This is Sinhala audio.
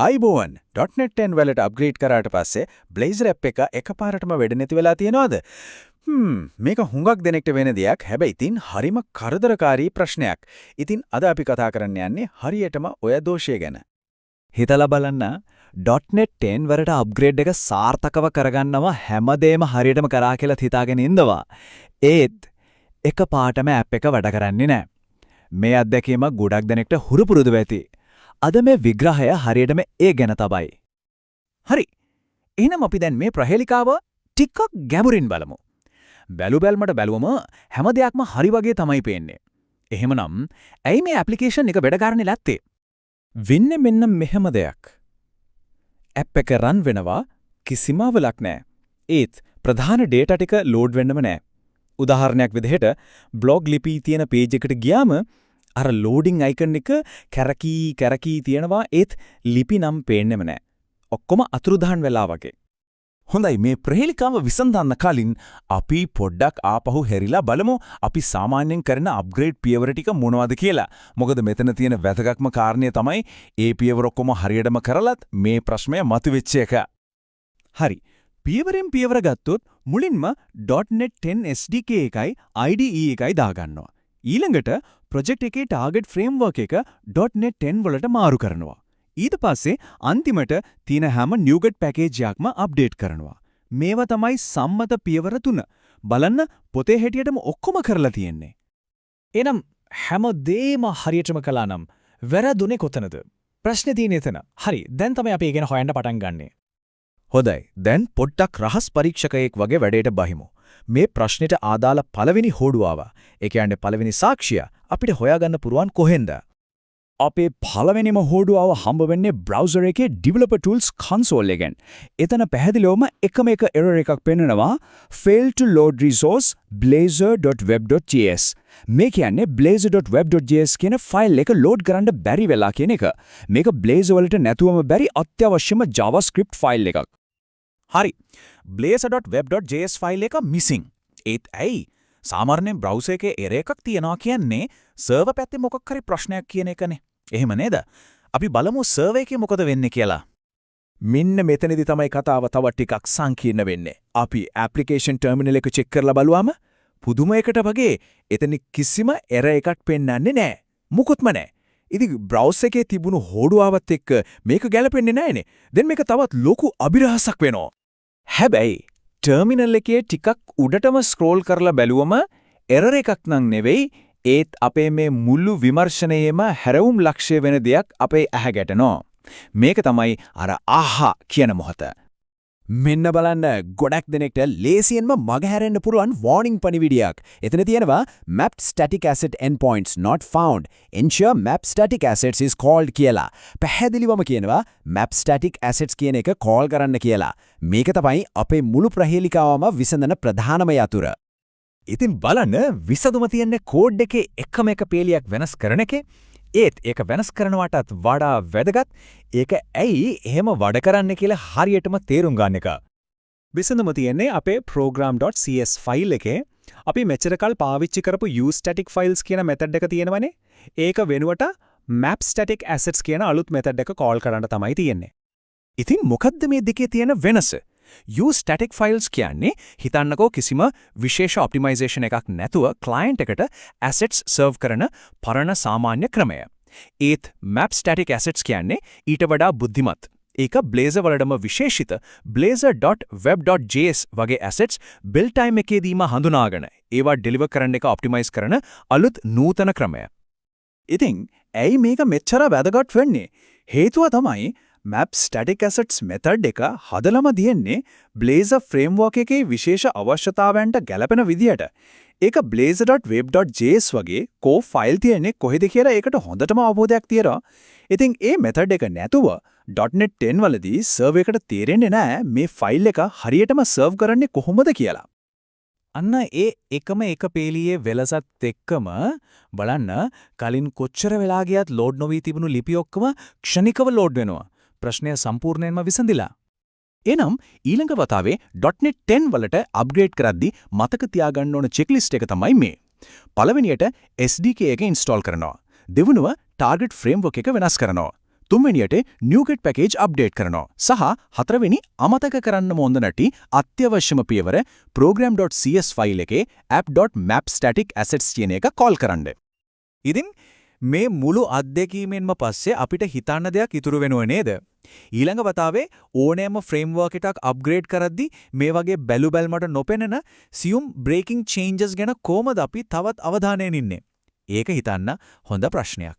ආයුබෝවන්. .NET 10 වලට අප්ග්‍රේඩ් කරාට පස්සේ Blazor app එක එකපාරටම වැඩ නැති වෙලා තියෙනවද? මේක හුඟක් දෙනෙක්ට වෙන දෙයක්. හැබැයි ඉතින් හරිම කරදරකාරී ප්‍රශ්නයක්. ඉතින් අද අපි කතා කරන්න යන්නේ හරියටම ඔය දෝෂය ගැන. හිතලා බලන්න, .NET 10 වලට අප්ග්‍රේඩ් එක සාර්ථකව කරගන්නවා, හැමදේම හරියටම කරා කියලා හිතාගෙන ඉන්නවා. ඒත් එක පාටම ඇප් එක වැඩ කරන්නේ නැහැ. මේ අත්දැකීම ගොඩක් දෙනෙක්ට හුරු පුරුදු ඇති. අද මේ විග්‍රහය හරියටම ඒ ගැන තමයි. හරි. එහෙනම් අපි දැන් මේ ප්‍රහේලිකාව ටිකක් ගැඹුරින් බලමු. බැලු බැල්මට බැලුවම හැම දෙයක්ම හරි වගේ තමයි පේන්නේ. එහෙමනම් ඇයි මේ ඇප්ලිකේෂන් එක වැඩ කරන්නේ නැත්තේ? වෙන්නේ මෙන්න මෙහෙම දෙයක්. ඇප් එක රන් වෙනවා, කිසිම අවුලක් නැහැ. ඒත් ප්‍රධාන ඩේටා ටික ලෝඩ් වෙන්නම නැහැ. උදාහරණයක් විදිහට බ්ලොග් ලිපි තියෙන පේජ් එකට ගියාම අර ලෝඩින් අයිකන් එක කැරකී කැරකී තියෙනවා, ඒත් ලිපි නම් පේන්නෙම නැහැ. ඔක්කොම අතුරුදහන් වෙලා වගේ. හොඳයි, මේ ප්‍රහේලිකාව විසඳන්න කලින් අපි පොඩ්ඩක් ආපහු හැරිලා බලමු අපි සාමාන්‍යයෙන් කරන අප්ග්‍රේඩ් පියවර ටික මොනවද කියලා. මොකද මෙතන තියෙන වැදගත්ම කාරණය තමයි ඒ පියවර ඔක්කොම හරියටම කරලත් මේ ප්‍රශ්නය මතුවෙච්ච එක. හරි. පියවරෙන් පියවර ගත්තොත් මුලින්ම .NET 10 SDK එකයි IDE එකයි දාගන්නවා. ඊළඟට ප්‍රොජෙක්ට් එකේ ටාගට් ෆ්‍රේම්වර්ක් එක .NET 10 වලට මාරු කරනවා. ඊට පස්සේ අන්තිමට තියෙන හැම NuGet package එකක්ම අප්ඩේට් කරනවා. මේවා තමයි සම්මත පියවර තුන. බලන්න, පොතේ හැටියටම ඔක්කොම කරලා තියෙන්නේ. එහෙනම් හැම දෙයක්ම හරියටම කළා නම් වැරදුනේ කොතනද? ප්‍රශ්නේ තියෙන්නේ එතන. හරි, දැන් තමයි අපි ඒ ගැන හොයන්න පටන් ගන්නෙ. හොඳයි. දැන් පොඩ්ඩක් රහස් පරීක්ෂකයෙක් වගේ වැඩේට බහිමු. මේ ප්‍රශ්නෙට ආදාළ පළවෙනි හෝඩුවාව, ඒ කියන්නේ පළවෙනි සාක්ෂිය අපිට හොයාගන්න පුළුවන් කොහෙන්ද? අපේ පළවෙනිම හෝඩුවාව හම්බ වෙන්නේ බ්‍රවුසර් එකේ ඩෙවලොපර් ටූල්ස් කන්සෝල් එකෙන්. එතන පැහැදිලිවම එකම එක එරර් එකක් පෙන්නනවා, "Failed to load resource blazor.web.js". මේ කියන්නේ blazor.web.js කියන ෆයිල් එක ලෝඩ් කරන්න බැරි වෙලා කියන එක. මේක Blazor වලට නැතුවම බැරි අත්‍යවශ්‍යම JavaScript file එකක්. හරි. blazor.web.js file එක මිසිං. ඒත් ඇයි? සාමාන්‍යයෙන් බ්‍රවුසර් එකේ එරර් එකක් තියනවා කියන්නේ සර්වර් පැත්තේ මොකක් හරි ප්‍රශ්නයක් කියන එකනේ. එහෙම නේද? අපි බලමු සර්වර් එකේ මොකද වෙන්නේ කියලා. මෙන්න මෙතනදි තමයි කතාව තව ටිකක් සංකීර්ණ වෙන්නේ. අපි ඇප්ලිකේෂන් ටර්මිනල් එක චෙක් කරලා බලුවාම පුදුමයකට වගේ එතන කිසිම එරර් එකක් පෙන්වන්නේ නැහැ. මුකුත්ම නැහැ. ඉතින් බ්‍රවුසර් එකේ තිබුණු හෝඩුවාවත් එක්ක මේක ගැලපෙන්නේ නැහැනේ. දැන් මේක තවත් ලොකු අභිරහසක් වෙනවා. හැබැයි ටර්මිනල් එකේ ටිකක් උඩටම ස්ක්‍රෝල් කරලා බැලුවම එරර් එකක් නම් නෙවෙයි, ඒත් අපේ මේ මුළු විමර්ශනයේම හැරවුම් ලක්ෂ්‍ය වෙන දෙයක් අපේ ඇහැ ගැටෙනවා. මේක තමයි අර ආහා කියන මොහොත. මෙන්න බලන්න, ගොඩක් දෙනෙක්ට ලේසියෙන්ම මග හැරෙන්න පුළුවන් වෝනිං පණිවිඩයක්. එතන තියෙනවා "Map static asset endpoints not found. Ensure map static assets is called" කියලා. පැහැදිලිවම කියනවා map static assets කියන එක කෝල් කරන්න කියලා. මේක තමයි අපේ මුළු ප්‍රහේලිකාවම විසඳන ප්‍රධානම යතුර. ඉතින් බලන්න, විසඳුම තියෙන්නේ කෝඩ් එකේ එකම එක පේලියක් වෙනස් කරන එකේ. ඒත් ඒක වෙනස් කරනවටත් වඩා වැදගත් ඒක ඇයි එහෙම වැඩ කරන්නේ කියලා හරියටම තේරුම් ගන්න එක. විසඳුම තියෙන්නේ අපේ program.cs file එකේ. අපි මෙච්චර කල් පාවිච්චි කරපු useStaticFiles කියන මෙතඩ් එක තියෙනවනේ. ඒක වෙනුවට mapStaticAssets කියන අලුත් මෙතඩ් එක කෝල් කරන්න තමයි තියෙන්නේ. ඉතින් මොකද්ද මේ දෙකේ තියෙන වෙනස? Use static files කියන්නේ හිතන්නකෝ කිසිම විශේෂ ඔප්ටිමයිසේෂන් එකක් නැතුව ක්ලයන්ට් එකට assets serve කරන පරණ සාමාන්‍ය ක්‍රමය. ඒත් map static assets කියන්නේ ඊට වඩා බුද්ධිමත්. ඒක Blazor වලටම විශේෂිත blazor.web.js වගේ assets build time එකේදීම හඳුනාගෙන ඒවා ඩෙලිවර් කරන්න එක ඔප්ටිමයිස් කරන අලුත් නූතන ක්‍රමය. ඉතින් ඇයි මේක මෙච්චර වැදගත් වෙන්නේ? හේතුව තමයි map static assets method එක හදලම තියෙන්නේ Blazor framework එකේ විශේෂ අවශ්‍යතාවයන්ට ගැලපෙන විදියට. ඒක blazor.web.js වගේ කෝ ෆයිල් තියෙන්නේ කොහෙද කියලා ඒකට හොඳටම අවබෝධයක් තියෙනවා. ඉතින් ඒ මෙතඩ් එක නැතුව .NET 10 වලදී සර්වර් එකට තේරෙන්නේ නැහැ මේ ෆයිල් එක හරියටම සර්ව් කරන්නේ කොහොමද කියලා. අන්න ඒ එකම එක පේලියේ වෙනසත් එක්කම බලන්න, කලින් කොච්චර වෙලා ගියත් ලෝඩ් නොවී තිබුණු ලිපි ඔක්කොම ක්ෂණිකව ලෝඩ් වෙනවා. ප්‍රශ්නය සම්පූර්ණයෙන්ම විසඳිලා. එනම් ඊළඟ වතාවේ .NET 10 වලට අප්ග්‍රේඩ් කරද්දි මතක තියාගන්න ඕන චෙක්ලිස්ට් එක තමයි මේ. පළවෙනියට SDK එක ඉන්ස්ටෝල් කරනවා. දෙවනුව ටාගට් ෆ්‍රේම්වර්ක් එක වෙනස් කරනවා. තුන්වෙනියට NuGet package update කරනවා. සහ හතරවෙනි, අමතක කරන්න හොඳ නැති අත්‍යවශ්‍යම පියවර, program.cs file එකේ app.mapStaticAssets කියන එක කෝල් කරන්න. ඉතින් මේ මුළු අත්දැකීමෙන්ම පස්සේ අපිට හිතන්න දෙයක් ඉතුරු වෙනව නේද? ඊළඟ වතාවේ ඕනෑම ෆ්‍රේම්වර්ක් එකක් අප්ග්‍රේඩ් කරද්දි මේ වගේ බැලු බැල්මට නොපෙනෙන සියුම් බ්‍රේකින් චේන්ජස් ගැන කොහොමද අපි තවත් අවධානයෙන් ඉන්නේ? ඒක හිතන්න හොඳ ප්‍රශ්නයක්.